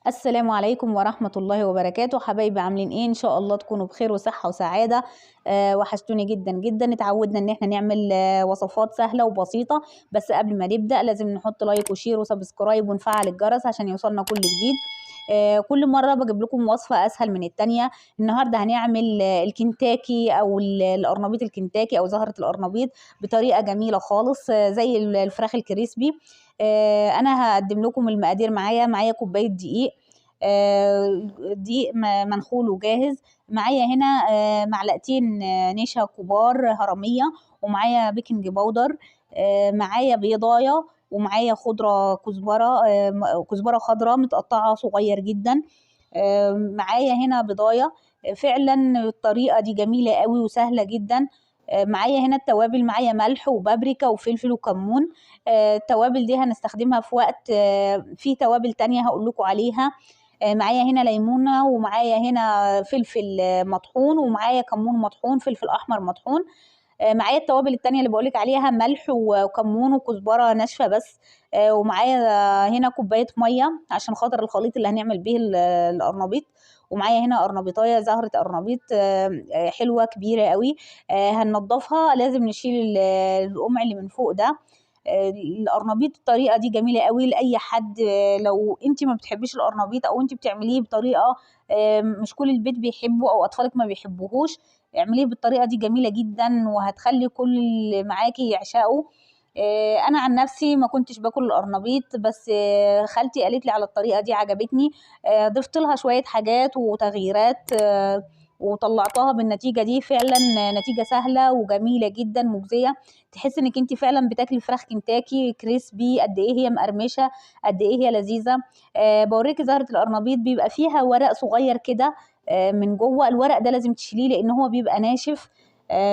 السلام عليكم ورحمة الله وبركاته. حبايبي عاملين ايه؟ ان شاء الله تكونوا بخير وصحة وسعادة. وحشتوني جدا جدا. اتعودنا ان احنا نعمل وصفات سهلة وبسيطة، بس قبل ما نبدأ لازم نحط like و share و subscribe ونفعل الجرس عشان يوصلنا كل جديد. كل مرة بجيب لكم وصفة اسهل من التانية. النهاردة هنعمل الكنتاكي او القرنبيط الكنتاكي او زهرة القرنبيط بطريقة جميلة خالص، زي الفراخ ال crispy. انا هقدم لكم المقادير. معايا كوباية دقيق، دقيق منخول وجاهز. معايا هنا معلقتين نشا كبار هرميه، ومعايا baking powder، معايا بيضايه، ومعايا خضرة كزبره، كزبره خضراء متقطعه صغير جدا، معايا هنا بيضايه. فعلا الطريقة دي جميلة قوي وسهلة جدا. معايا هنا التوابل، معايا ملح وبابريكا وفلفل وكمون. التوابل دي هنستخدمها في وقت، في توابل تانية هقول لكم عليها. معايا هنا ليمونة، ومعايا هنا فلفل مطحون، ومعايا كمون مطحون، فلفل أحمر مطحون. معايا التوابل التانية اللي بقولك عليها، ملح وكمون وكزبرة ناشفة بس. ومعايا هنا كوباية مية عشان خاطر الخليط اللي هنعمل بيه القرنبيط. ومعايا هنا قرنبيطايه، زهرة قرنبيط، حلوة كبيرة قوي. هننضفها، لازم نشيل القمع اللي من فوق ده. القرنبيط الطريقة دي جميلة قوي لأي حد. لو انت ما بتحبيش القرنبيط او انت بتعمليه بطريقة، مش كل البيت بيحبه او اطفالك ما بيحبوهوش، اعمليه بالطريقة دي جميلة جدا وهتخلي كل اللي معاكي يعشقه. انا عن نفسي ما كنتش باكل القرنبيط، بس خالتي قالت لي على الطريقة دي عجبتني، ضفت لها شوية حاجات وتغييرات، وطلعتها بالنتيجة دي. فعلا نتيجة سهلة وجميلة جدا مجزية، تحس انك انت فعلا بتاكلي فراخ كنتاكي crispy. قد ايه هي مقرمشه، قد ايه هي لذيذة. بوريكي زهره القرنبيط بيبقى فيها ورق صغير كده، من جوه. الورق ده لازم تشيليه لان هو بيبقى ناشف،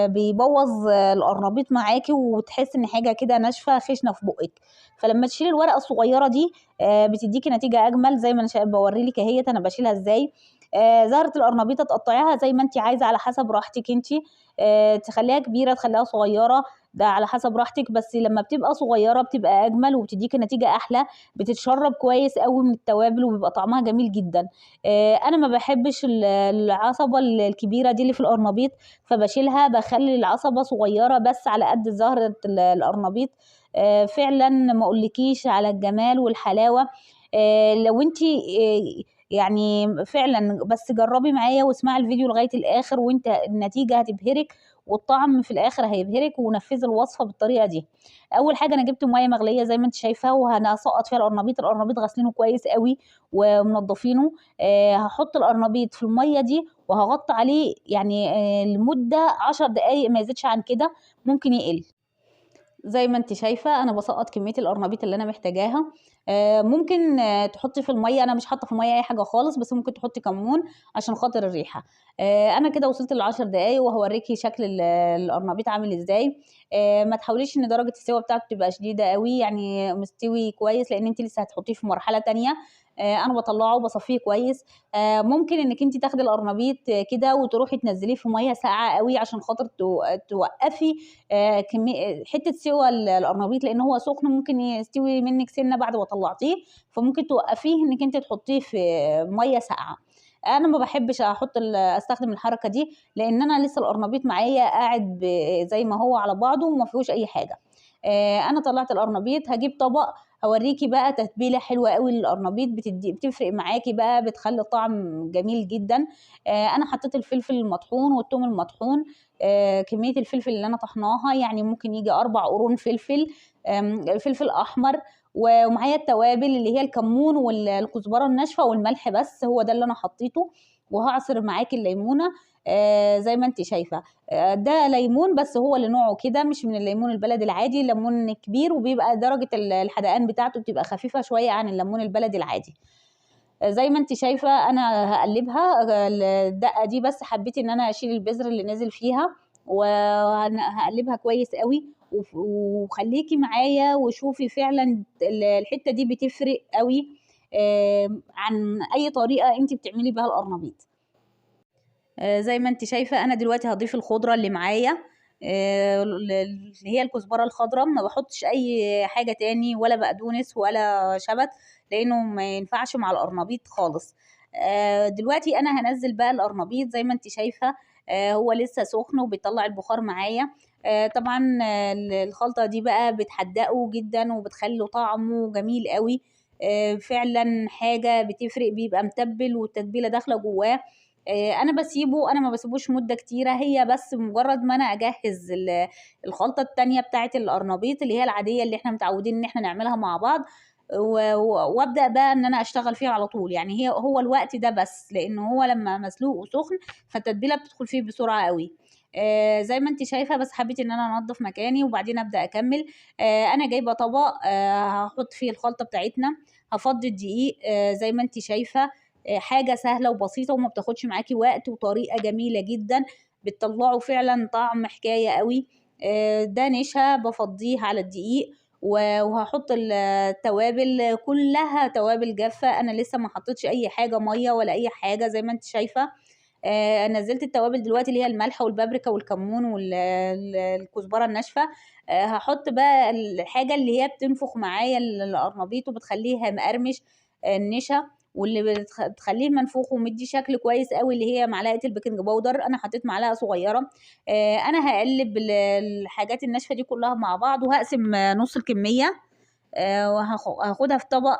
بيبوظ القرنبيط معاكي وتحس ان حاجة كده ناشفة خشنه في بقك. فلما تشيلي الورقة الصغيرة دي، بتديكي نتيجة اجمل. زي ما انا بوريلك اهيت انا بشيلها ازاي. زهره القرنبيطه تقطعيها زي ما انت عايزه على حسب راحتك انت، تخليها كبيرة تخليها صغيرة، ده على حسب راحتك. بس لما بتبقى صغيرة بتبقى اجمل وبتديكي نتيجة احلى، بتتشرب كويس قوي من التوابل وبيبقى طعمها جميل جدا. انا ما بحبش العصبة الكبيرة دي اللي في القرنبيط، فبشيلها، بخلي العصبة صغيرة بس على قد زهره القرنبيط. فعلا ما اقولكيش على الجمال والحلاوه. لو انت، فعلا بس جربي معايا واسمعي الفيديو لغاية الاخر وانت النتيجة هتبهرك والطعم في الاخر هيبهرك. ونفذي الوصفة بالطريقة دي. اول حاجة انا جبت مية مغليه زي ما انت شايفه، وهنسقط فيها القرنبيط. القرنبيط غاسلينه كويس قوي ومنضفينه. هحط القرنبيط في المية دي وهغطي عليه لمدة 10 دقايق، ما يزيدش عن كده، ممكن يقل. زي ما انت شايفه انا بسقط كمية القرنبيط اللي انا محتاجاها. ممكن تحطي في المية، انا مش حاطه في المية اي حاجة خالص، بس ممكن تحطي كمون عشان خاطر الريحة. انا كده وصلت للعشر دقايق وهوريكي شكل القرنبيط عامل ازاي. ما تحاوليش ان درجه السوا بتاعته تبقى شديدة قوي، يعني مستوي كويس، لان انت لسه هتحطيه في مرحلة تانية. انا بطلعه وبصفيه كويس. ممكن انك انت تاخدي القرنبيط كده وتروحي تنزليه في مية ساقعه قوي عشان خاطر توقفي، حتة سوى القرنبيط، لان هو سخن ممكن يستوي منك سنة بعد ما طلعتيه، فممكن توقفيه انك انت تحطيه في مية ساقعه. انا ما بحبش استخدم الحركة دي، لان انا لسه القرنبيط معايا قاعد زي ما هو على بعضه وما فيهوش اي حاجة. انا طلعت القرنبيط، هجيب طبق هوريكي بقى تتبيله حلوة قوي للقرنبيط، بتفرق معاكي بقى، بتخلي الطعم جميل جدا. انا حطيت الفلفل المطحون والثوم المطحون. كمية الفلفل اللي انا طحناها ممكن يجي 4 قرون فلفل، فلفل احمر، ومعايا التوابل اللي هي الكمون والكزبره الناشفه والملح، بس هو ده اللي انا حطيته. وهعصر معاكي الليمونه، زي ما انت شايفه. ده ليمون بس هو اللي نوعه كده، مش من الليمون البلدي العادي، ليمون كبير وبيبقى درجه الحدقان بتاعته بتبقى خفيفة شوية عن الليمون البلدي العادي. زي ما انت شايفه انا هقلبها، الدقة دي بس حبيت ان انا اشيل البذر اللي نازل فيها، وهقلبها كويس قوي. وخليكي معايا وشوفي فعلا الحتة دي بتفرق قوي، عن اي طريقه انت بتعملي بها القرنبيط. زي ما انت شايفه انا دلوقتي هضيف الخضرة اللي معايا. اللي هي الكزبره الخضراء. ما بحطش اي حاجة تاني، ولا بقدونس ولا شبت، لانه ما ينفعش مع القرنبيط خالص. دلوقتي انا هنزل بقى القرنبيط زي ما انت شايفه، هو لسه سخن وبيطلع البخار معايا. طبعا الخلطة دي بقى بتحدقه جدا وبتخلي طعمه جميل قوي. فعلا حاجة بتفرق، بيبقى متبل والتتبيله داخله جواه. انا بسيبه، انا ما بسيبوش مده كتيرة، هي بس مجرد ما انا اجهز الخلطة التانية بتاعه القرنبيط اللي هي العادية اللي احنا متعودين ان احنا نعملها مع بعض، وابدا بقى ان انا اشتغل فيها على طول. يعني هو الوقت ده بس، لان هو لما مسلوق وسخن فالتتبيله بتدخل فيه بسرعة قوي. زي ما انت شايفه، بس حبيت ان انا انضف مكاني وبعدين ابدا اكمل. انا جايبه طبق، هحط فيه الخلطة بتاعتنا، هفضي الدقيق، زي ما انت شايفه. حاجة سهلة وبسيطة وما بتاخدش معاكي وقت، وطريقه جميلة جدا، بتطلعوا فعلا طعم حكاية قوي. ده نشا بفضيه على الدقيق، وهحط التوابل كلها توابل جافة، انا لسه ما حطيتش اي حاجة مية ولا اي حاجة زي ما انت شايفه. نزلت التوابل دلوقتي اللي هي الملح والبابريكا والكمون والكزبره الناشفه. هحط بقى الحاجة اللي هي بتنفخ معايا القرنبيط وبتخليها مقرمش، النشا، واللي بتخليه منفوخ ومدي شكل كويس قوي اللي هي معلقه ال baking powder. انا حطيت معلقه صغيرة. انا هقلب الحاجات الناشفه دي كلها مع بعض، وهقسم نص الكمية، وهاخدها في طبق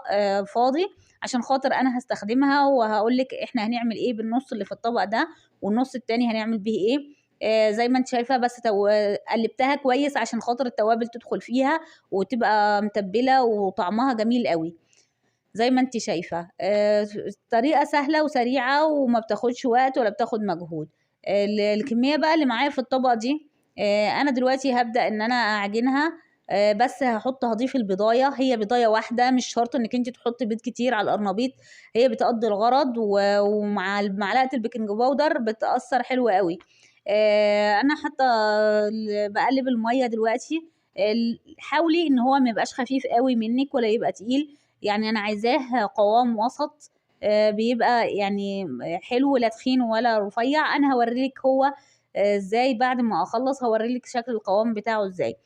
فاضي عشان خاطر انا هستخدمها، وهقول لك احنا هنعمل ايه بالنص اللي في الطبق ده والنص التاني هنعمل بيه ايه. زي ما انت شايفه، بس قلبتها كويس عشان خاطر التوابل تدخل فيها وتبقى متبله وطعمها جميل قوي زي ما انت شايفه. طريقه سهلة وسريعة وما بتاخدش وقت ولا بتاخد مجهود. الكمية بقى اللي معايا في الطبق دي، انا دلوقتي هبدا ان انا اعجنها. بس هضيف البضايه، هي بضايه واحدة، مش شرط انك انت تحطي بيض كتير على القرنبيط، هي بتقضي الغرض، ومع معلقه ال baking powder بتاثر حلو قوي. انا حاطه بقلب المية دلوقتي. حاولي ان هو ما يبقاش خفيف قوي منك ولا يبقى تقيل، يعني انا عايزاه قوام وسط، بيبقى حلو، لا تخين ولا رفيع. انا هوريلك هو، ازاي بعد ما اخلص هوريلك شكل القوام بتاعه ازاي.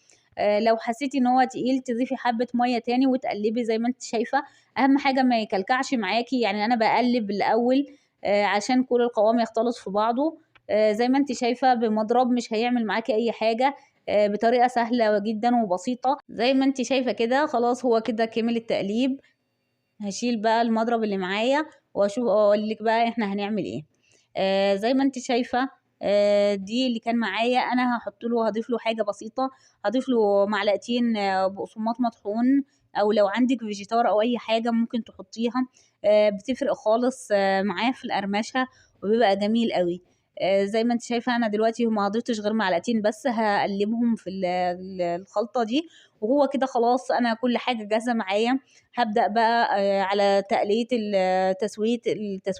لو حسيتي ان هو تقيل تضيفي حبة مية تاني وتقلبي زي ما انت شايفة. اهم حاجة ما يكلكعش معاكي، يعني انا بقلب الاول، عشان كل القوام يختلط في بعضه. زي ما انت شايفة بمضرب مش هيعمل معاكي اي حاجة، بطريقة سهلة جدا وبسيطة زي ما انت شايفة كده. خلاص هو كده كمل التقليب. هشيل بقى المضرب اللي معايا واشوف اقول لك بقى احنا هنعمل ايه. زي ما انت شايفة، دي اللي كان معايا. انا هضيف له حاجة بسيطة، هضيف له معلقتين، بقسماط مطحون، او لو عندك فيجيتار او اي حاجة ممكن تحطيها، بتفرق خالص، معاه في القرمشة وبيبقى جميل قوي. زي ما انت شايفة انا دلوقتي ما ضفتش غير معلقتين بس، هقلبهم في الخلطة دي، وهو كده خلاص انا كل حاجة جاهزة معايا. هبدأ بقى، على تقلية التسوية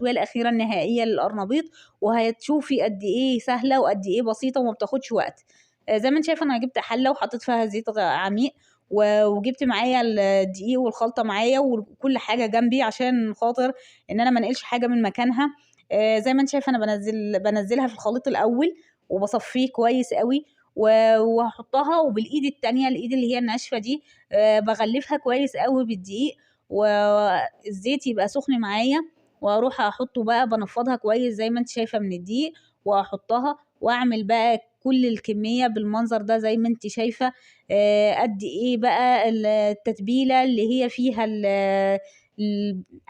الأخيرة النهائية للقرنبيط، وهتشوفي قد ايه سهلة وقد ايه بسيطة وما بتاخدش وقت. زي ما انت شايفة انا جبت حلة وحطيت فيها زيت عميق، وجبت معايا الدقيق والخلطة معايا وكل حاجة جنبي عشان خاطر ان انا ما انقلش حاجة من مكانها. زي ما انت شايفة انا بنزلها في الخليط الاول وبصفيه كويس قوي، وهحطها، وبالايد التانية الايد اللي هي الناشفة دي، بغلفها كويس قوي بالدقيق، والزيت يبقى سخن معايا، واروح احطه بقى، بنفضها كويس زي ما انت شايفة من الدقيق واحطها، واعمل بقى كل الكمية بالمنظر ده زي ما انت شايفة. قد ايه بقى التتبيلة اللي هي فيها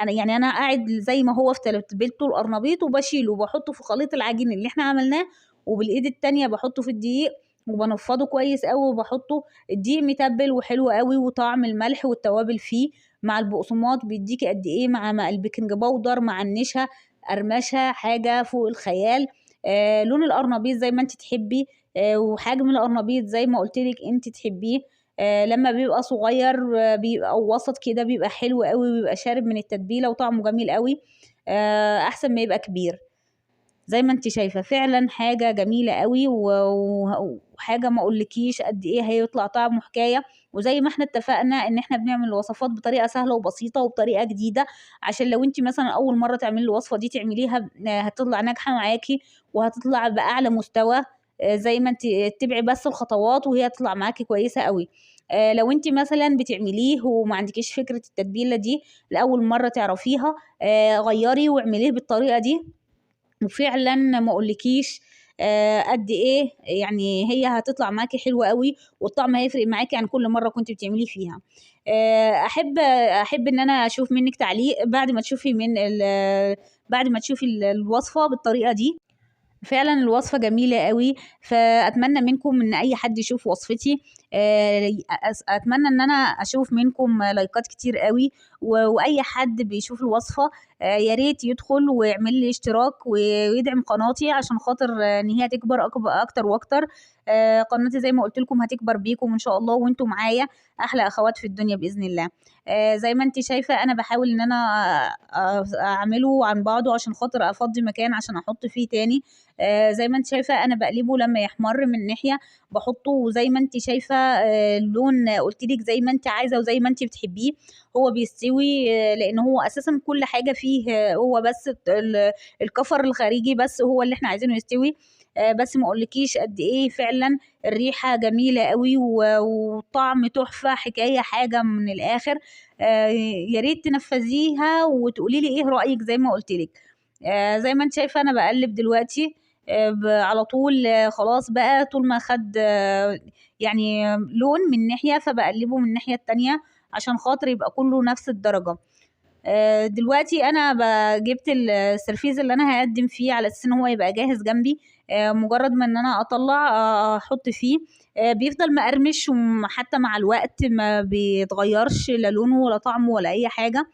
انا يعني انا قاعد زي ما هو في تتبيلته القرنبيط، وبشيله وبحطه في خليط العجين اللي احنا عملناه، وبالايد التانية بحطه في الدقيق وبنفضه كويس قوي، وبحطه الدقيق متبل وحلو قوي، وطعم الملح والتوابل فيه مع البقسماط بيديكي قد ايه، مع ال baking powder مع النشا، قرمشه حاجة فوق الخيال. لون القرنبيط زي ما انت تحبي، وحجم القرنبيط زي ما قلت لك انت تحبيه. لما بيبقى صغير، بيبقى او وسط كده بيبقى حلو قوي، وبيبقى شارب من التتبيله وطعمه جميل قوي، احسن ما يبقى كبير. زي ما انت شايفه فعلا حاجة جميلة قوي، وحاجه ما اقولكيش قد ايه هيطلع طعمه حكاية. وزي ما احنا اتفقنا ان احنا بنعمل الوصفات بطريقة سهلة وبسيطة وبطريقة جديدة، عشان لو انت مثلا اول مرة تعملي الوصفة دي تعمليها هتطلع ناجحة معاكي وهتطلع باعلى مستوى. زي ما انت اتبعي بس الخطوات وهي تطلع معاكي كويسة قوي. لو انت مثلا بتعمليه وما عندكيش فكرة التتبيله دي لاول مرة تعرفيها، غيري واعمليه بالطريقة دي، وفعلا ما اقولكيش قد ايه يعني هي هتطلع معاكي حلوة قوي، والطعم هيفرق معاكي عن كل مرة كنت بتعمليه فيها. احب ان انا اشوف منك تعليق بعد ما تشوفي بعد ما تشوفي الوصفة بالطريقة دي. فعلا الوصفة جميلة قوي، فاتمنى منكم ان اي حد يشوف وصفتي. اتمنى ان انا اشوف منكم لايكات كتير قوي، واي حد بيشوف الوصفة، يا ريت يدخل ويعمل لي اشتراك ويدعم قناتي عشان خاطر ان هي تكبر اكتر واكتر. قناتي زي ما قلت لكم هتكبر بيكم ان شاء الله، وانتم معايا احلى اخوات في الدنيا باذن الله. زي ما انت شايفه انا بحاول ان انا اعمله عن بعضه عشان خاطر افضي مكان عشان احط فيه تاني. زي ما انت شايفه انا بقلبه لما يحمر من ناحية بحطه، وزي ما انت شايفه، اللون قلت لك زي ما انت عايزه وزي ما انت بتحبيه هو بيستوي، لان هو اساسا كل حاجة فيه، هو بس الكفر الخارجي بس هو اللي احنا عايزينه يستوي. بس ما اقولكيش قد ايه فعلا الريحة جميلة قوي وطعم تحفة، حكاية حاجة من الاخر. يا ريت تنفذيها وتقولي لي ايه رايك زي ما قلت لك. زي ما انت شايفه انا بقلب دلوقتي، على طول، خلاص بقى طول ما خد، لون من ناحية فبقلبه من الناحية التانية عشان خاطر يبقى كله نفس الدرجة. دلوقتي انا جبت السرفيز اللي انا هقدم فيه على اساس ان هو يبقى جاهز جنبي. مجرد ما ان انا اطلع، احط فيه، بيفضل مقرمش وحتى مع الوقت ما بيتغيرش لا لونه ولا طعمه ولا اي حاجة.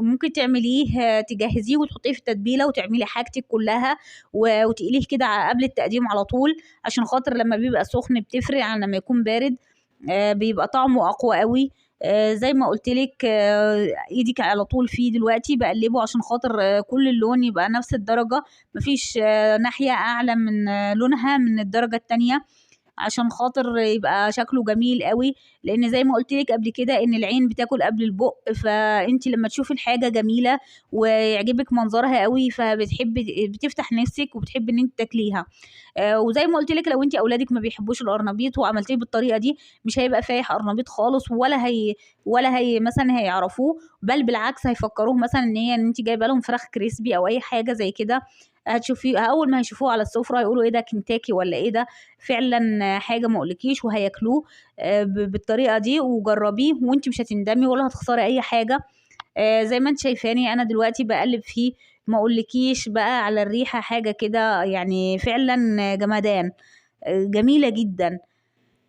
ممكن تعمليه، تجهزيه وتحطيه في التتبيله وتعملي حاجتك كلها وتقليه كده قبل التقديم على طول، عشان خاطر لما بيبقى سخن بتفرق عن لما يكون بارد، بيبقى طعمه اقوى قوي. زي ما قلت لك، ايدك على طول فيه دلوقتي بقلبه عشان خاطر، كل اللون يبقى نفس الدرجة، مفيش، ناحية اعلى من، لونها من الدرجة التانية عشان خاطر يبقى شكله جميل قوي. لان زي ما قلت لك قبل كده ان العين بتاكل قبل البق، فانت لما تشوفي الحاجة جميلة ويعجبك منظرها قوي فبتحبي، بتفتح نفسك وبتحبي ان انت تاكليها. وزي ما قلت لك لو انت اولادك ما بيحبوش القرنبيط وعملتيه بالطريقة دي مش هيبقى فايح قرنبيط خالص، ولا هي مثلا هيعرفوه، بل بالعكس هيفكروه مثلا ان انت جايبه لهم فراخ كريسبي او اي حاجة زي كده. اول ما هيشوفوه على السفرة هيقولوا ايه ده، كنتاكي ولا ايه ده، فعلا حاجة ما اقولكيش، وهياكلوه، بالطريقة دي. وجربيه وانت مش هتندمي ولا هتخسري اي حاجة. زي ما انت شايفاني انا دلوقتي بقلب فيه، ما اقولكيش بقى على الريحة، حاجة كده فعلا جمدان، جميلة جدا.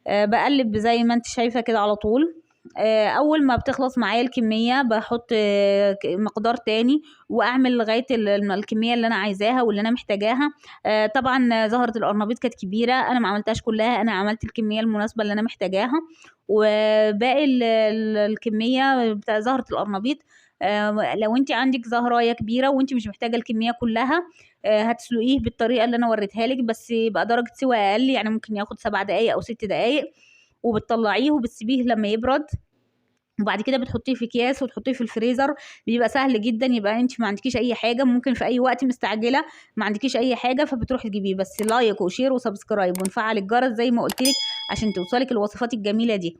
بقلب زي ما انت شايفه كده على طول. اول ما بتخلص معايا الكمية بحط، مقدار تاني واعمل لغاية الكمية اللي انا عايزاها واللي انا محتاجاها. طبعا زهره القرنبيط كانت كبيرة، انا ما عملتهاش كلها، انا عملت الكمية المناسبة اللي انا محتاجاها، وباقي الكمية بتاع زهره القرنبيط. لو انت عندك زهرايه كبيرة وانت مش محتاجه الكمية كلها، هتسلقيه بالطريقة اللي انا وريتها لك، بس يبقى درجه سوا اقل، يعني ممكن ياخد 7 دقايق او 6 دقايق، وبتطلعيه وبتسيبيه لما يبرد، وبعد كده بتحطيه في اكياس وتحطيه في الفريزر. بيبقى سهل جدا، يبقى انت ما عندكيش اي حاجة، ممكن في اي وقت مستعجلة ما عندكيش اي حاجة فبتروحي تجيبيه. بس like و share و subscribe ونفعل الجرس زي ما قلت لك عشان توصلك الوصفات الجميلة دي.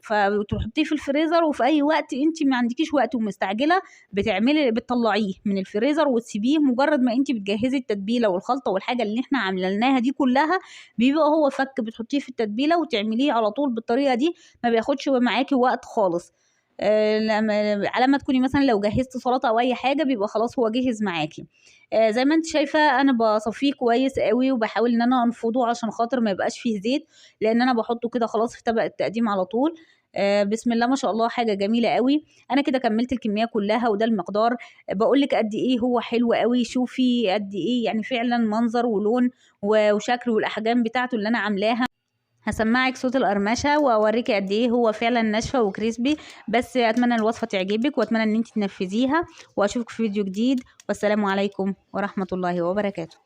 فتحطيه في الفريزر، وفي اي وقت انت ما عندكيش وقت ومستعجله بتطلعيه من الفريزر وتسيبيه. مجرد ما انت بتجهزي التتبيله والخلطه والحاجة اللي احنا عملناها دي كلها بيبقى هو فك، بتحطيه في التتبيله وتعمليه على طول بالطريقة دي، ما بياخدش معاكي وقت خالص. على ما تكوني مثلا لو جهزتي سلطة او اي حاجة بيبقى خلاص هو جهز معاكي. زي ما انت شايفه انا بصفيه كويس قوي، وبحاول ان انا انفضه عشان خاطر ما يبقاش فيه زيت، لان انا بحطه كده خلاص في طبق التقديم على طول. بسم الله ما شاء الله، حاجة جميلة قوي. انا كده كملت الكمية كلها، وده المقدار. بقول لك قد ايه هو حلو قوي، شوفي قد ايه، فعلا منظر ولون وشكل والاحجام بتاعته اللي انا عاملاها. هسمعك صوت القرمشه واوريكي قد ايه هو فعلا ناشفة وكريسبي. بس اتمنى الوصفة تعجبك، واتمنى ان انت تنفذيها، واشوفك في فيديو جديد. والسلام عليكم ورحمة الله وبركاته.